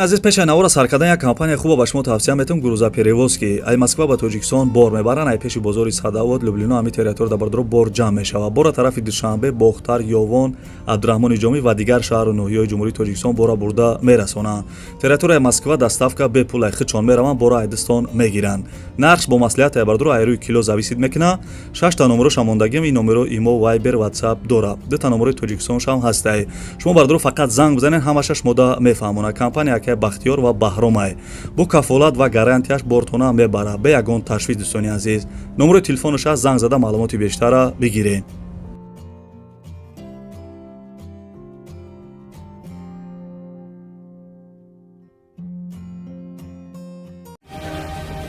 Азиз, пешаи навора сар кардан як компания хуба ба шумо тавсия метавам: грузоперевозки. Ай Москва ба Тоҷикистон бор мебаранд, ай пеши бозори Садовод, Люблино, ҳами территория дар бардоро бор ҷамъ мешавад. Бора тарафи Душанбе, Бохтар, Ёвон, Абдураҳмони Ҷомӣ ва дигар шаҳру ноҳияҳои Ҷумҳурии Тоҷикистон бора бурда мерасонанд. Территорияи Москва доставка бепул, ай худшон мераванд, бора айдистон мегиранд. Нархш бо маслиҳат ай бардоро ай рӯи кило зависит мекунад. Шашта номероша мондагим, ин номеро имо, Вайбер, Ватсап дорад. Дута номерои Тоҷикистоншам ҳастай. Шумо бардоро фақат занг бизанед, ҳамаша шумода мефаҳмонад. Компания акай Бахтиёр ва Баҳромай бо кафолат ва гарантияш бортона мебарад, бе ягон ташвиш. Дӯстони азиз, номерои телефонаш аст, занг зада маълумоти бештара бигиред.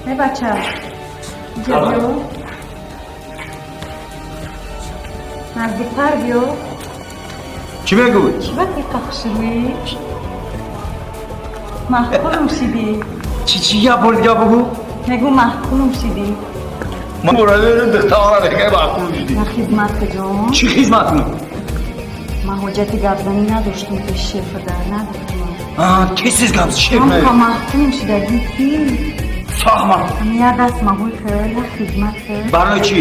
Э, бача, инҷа биё, наздиктар биё. Чӣ мегӯй? Чӣ вақти қахширӯӣ маҳқулум шидӣ? Чӣ, чӣ? Я бор дига бугӯ. Мегӯ, маҳқулум шидӣ. Ман борадерим духтара мегӯй маъқул шудӣ. На, хизмат ҷон. Чӣ хизмат кунам? Ман ҳоҷати гапзанӣ надоштум пеш шефада, нагуфтум. Тез гап, шеф. Ҳамқа маҳқулум шидагӣ ки Сахма. Я даст маҳӯй кар, як хизмат кар. Барои чӣ?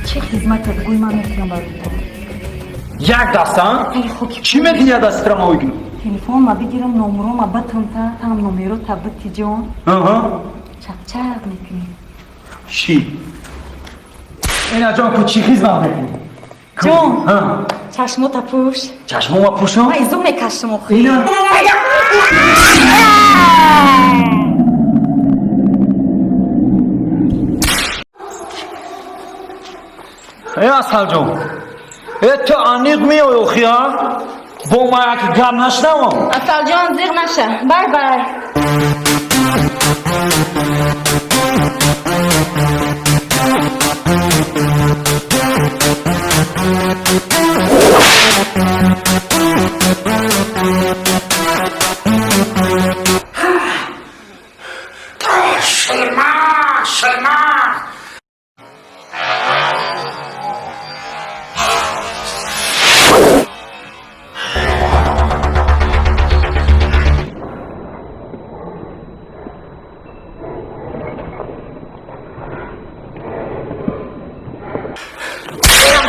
Чӣ хизмате бугӯй, ман мекунам барои ту. Як даста? Ай, хоки. Чӣ мекунӣ, як дастра маҳӯй кунам? Телефон ма бигирам, номеро ма батам, та там номеро та бити, ҷон. Чақчақ мекунӣ. Чӣ, ина ҷон, ку чӣ хизмат мекунӣ? Ҷон, чашмота пӯш. Чашмома пӯшам? Ман изо мекашам охи. Ина. Э, Асалҷон, э, ту аниқ меои охи, а? Бо ма як гап нашнавам. Асалҷон, зиғ наша, бай бай. Ширма, ширма.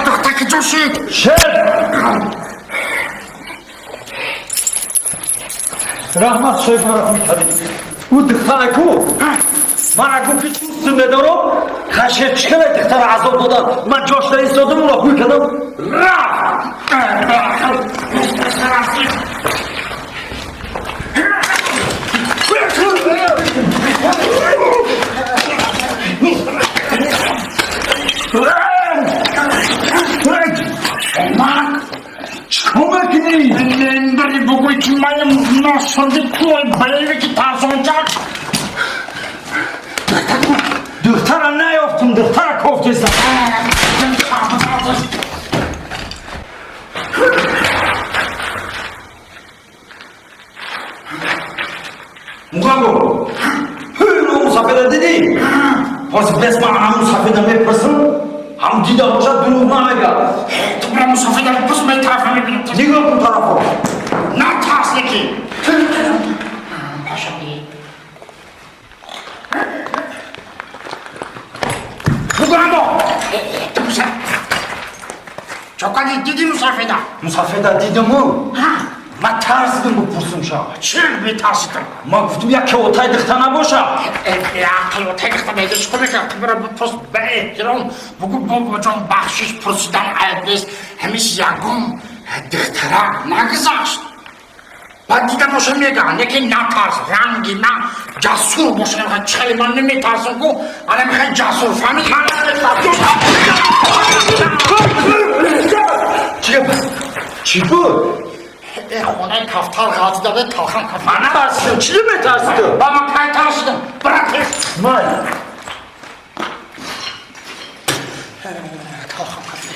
Духтаки ҷӯшид. Шер! Раҳмат, шеф, маро мекардӣ. Ӯ духтара ку? Мана гуфти чӯсту медорам, хашер чӣ кара духтара азоб додам. Ман ҷошта истодам, ӯро ҳуй кардам. Рафт! Чикор мекунӣ? Минбари бугӯй, ки маям носонди кӯй балевики тарсончак. Духтара наёфтум, духтара кофтесам. Муғамбо, ҳӯй, мусафеда дидӣ? Ҳозир бес ман ҳамун сафеда мепурсам, ҳам дида бошад, дурӯғ намегӯяд. Ту бира мусофида пурс, ман тарафа мебинам. Нигоҳ кун тарафо. Натарс, неки. Паша би. Бугӯ, ту пуса. Чокади диди мусофида? Мусафеда дидаму. Ман тарсидам бипурсам ша. Чӣ метарсидам? Ман гуфтам, як киотай духта набоша. Беақл, отай духта мега чӣ кор мекунад? Ту бира бипурс ба эҳтиром. Бугӯ, бобоҷон, бахшиш пурсидан айб нест. Ҳамиш ягон духтара нагузашт. Баъд дида боша, мега, неки натарс, ранги на ҷасур боша, чӣ хеле ман наметарсам ку, ана мехоҳи ҷасур, фаҳмидӣ? Чӣ гап? Чӣ буд? Э, хонаи кафтар ғалтида, талхан кафтар. Ман натарсидам, чӣ метарсидам? Ба ман кай тарсидам? Бира тез. Май. Талхан кафтар.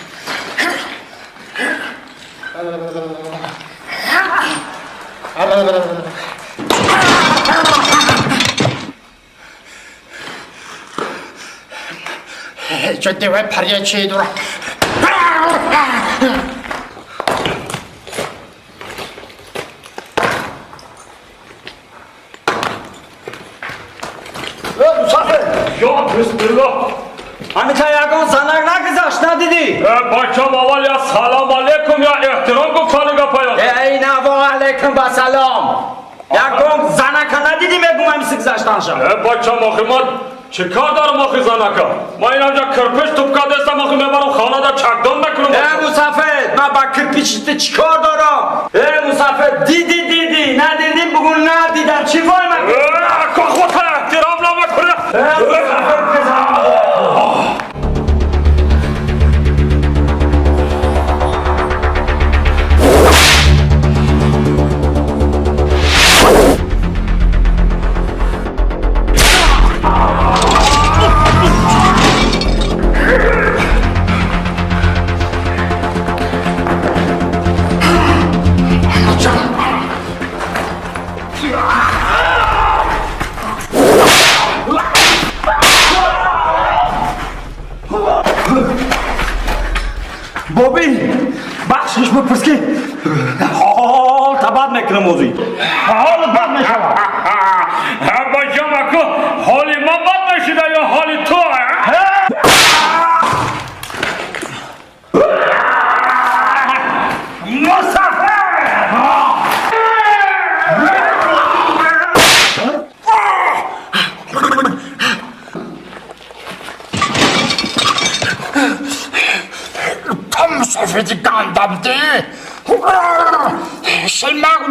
Ҷо девай пария чи дура. Мусафир! Я бисмиллоҳ! Ҳамита ягон занак нагузашт, надидӣ? Бачам, аввал я салом алейкум, я эҳтиром гуфтани гапая. Эй, на ва алейкум ба салом. Ягон занака надидӣ, мегум, ҳамиси гузаштанша. Бачам, охи ман чӣ кор дорам охи занака? Ман инамҷа кирпич туб кардастам, охи мебарам хонада чакдон мекунам. Э, Мусафир, ман ба кирпичи чӣ кор дорам? Э, Мусафир, дидӣ, дидӣ, надидӣ, бугу надидам. Чӣ вой ман? Ко худта эҳтиром намекунӣ. Э, Мусафир, Боби, бахшиш бипурс, ки ҳол табад мекунам, озӣ ҳолат бад мешавад. Бачам, аку ҳоли ман бад мешида ё ҳоли ту? Мусафир! То мусофиди гандабдӣ шимак.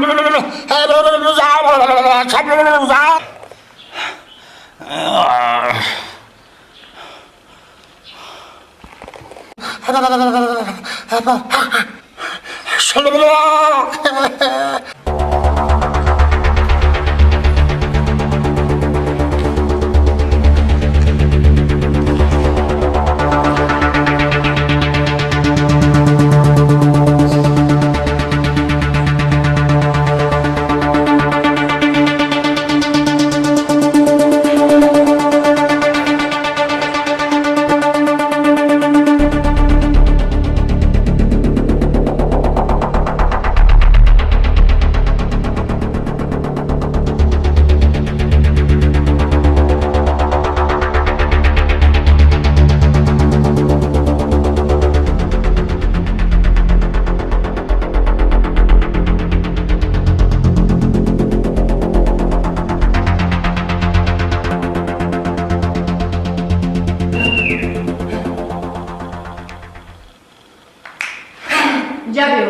Ҷабиё.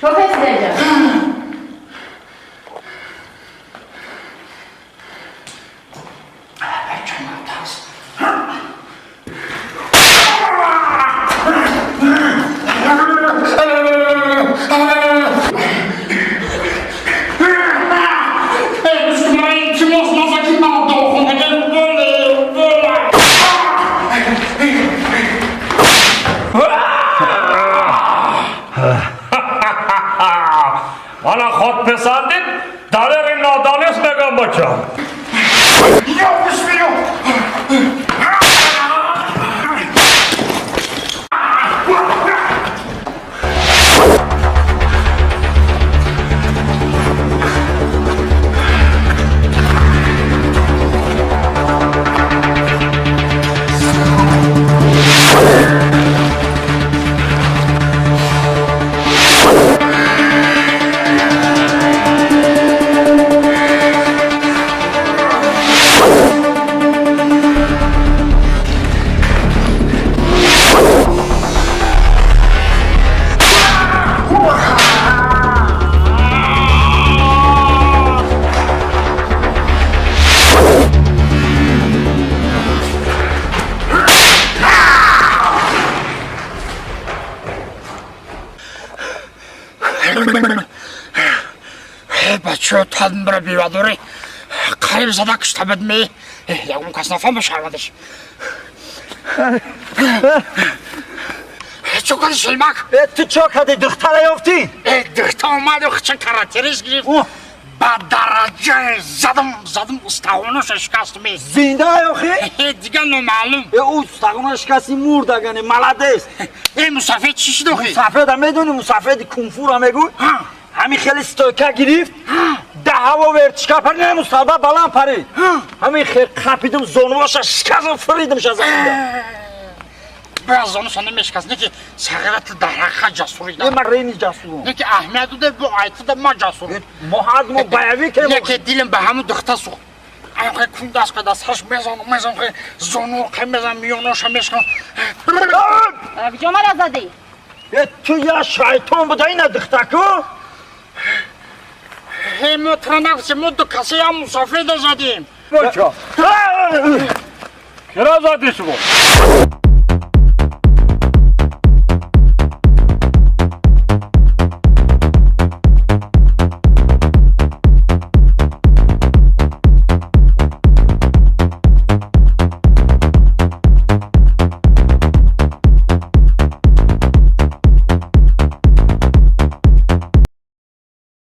Шофер сидаҷа. Мана худписандид далери нодонист мегӯям, бачам. Ё бисмиллоҳ! Бачо, тадмра бивадорӣ қариб зада куштабад ме. Ягон кас нафаҳма, шармандаш. Чо кади, шелмак? Э, ту чо кади, духтара ёфтӣ? Духта омаду хча каратерис гирифт, ба дараҷае задам, задам, устахонаша шикаст ме. Зинда ёхи? Дига номаълум. Э, ӯ устахона шикасти, мурд агане, молодец. Э, мусафед чӣ шуд охи? Мусафеда медони, мусафеди кунфура мегӯй, ҳамин хеле стойка гирифт, 10 ҳаво вертишка парид, не столба баланд парид. Ҳамин хел қапидим, зонуаша шикастам, фиридим шазамида. Бояд зонуша намешикаст, не ки сағирати дар ҳақиқат ҷасурида. Е, ман рени ҷасурум. Не ки аҳамият дода бо айтида ма ҷасурум. Мо ҳар мо баявӣ Не кем. ки дилам ба ҳамун духта сӯхт. Ай кун даст ка дасташ мезанам, мезанам, хе зону хе мезанам, миёноша мешкам. Куҷо мара задӣ? Е, ту я шайтон буда, ина духтаку. Ҳе, мо тра нагуфтем, мо ду касеям мусофир да задем. Кира зади шумо?